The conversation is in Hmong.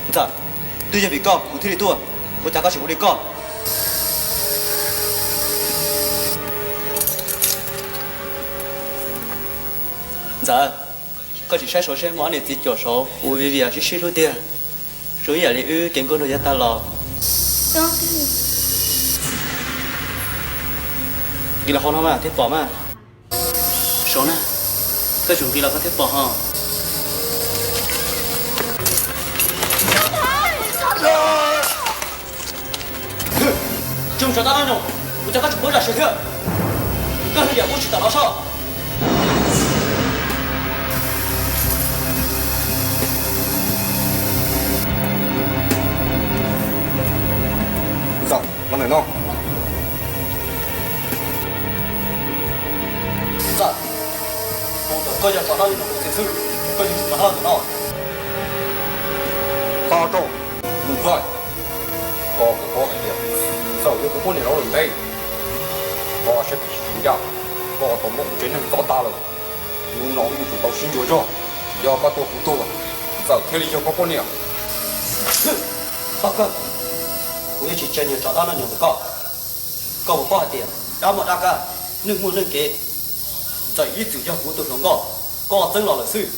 Ntxawm, twb yog vim koj kuv thiaj li tuaj, ua cas koj tseem ua li koj? Ntxawm, koj tsis saib saud seb muaj ob niam txiv cuam saud ua vij vias sib sib hlub tiag, zoo ib yam li wb kev nkauj nraug yav tag los. Nqis los hauv no mas thiaj pom mas. Saud na, koj tsum nqis los koj thiaj pom ho. Tsoom tsov dab no, ua cas koj tsis paub zam siab thiab? Koj hwj yam muab tsis tawm los soj. Ntxawm, los ntawm no. Ntxawm, tus ntawm koj yog tsov dab li no kuv txiv xwb, koj yuav tsum rov qab los ntawm no. Tag rau, Nus Nplaig, koj puas paub hais tias Ntxawm yog kuv poj niam los lawm ntev, koj saib pem tsis tsis ncaj, koj tau muab kuv tsev neeg txov tas lawm. Hnub no wb yuav tsum tau sib ntsuas zog, yog koj tua kuv tuag, Ntxawm thiaj li yog koj poj niam. Txhob kawg, kuv yuav tsis tsa niag tsov dab no nyob ntawm koj. Koj puas paub hais tias dab muaj dab kaj, neeg muaj neeg kev. Ntxawm ib txwm yog kuv tus hluas nkauj, koj txeeb los lawm xwb.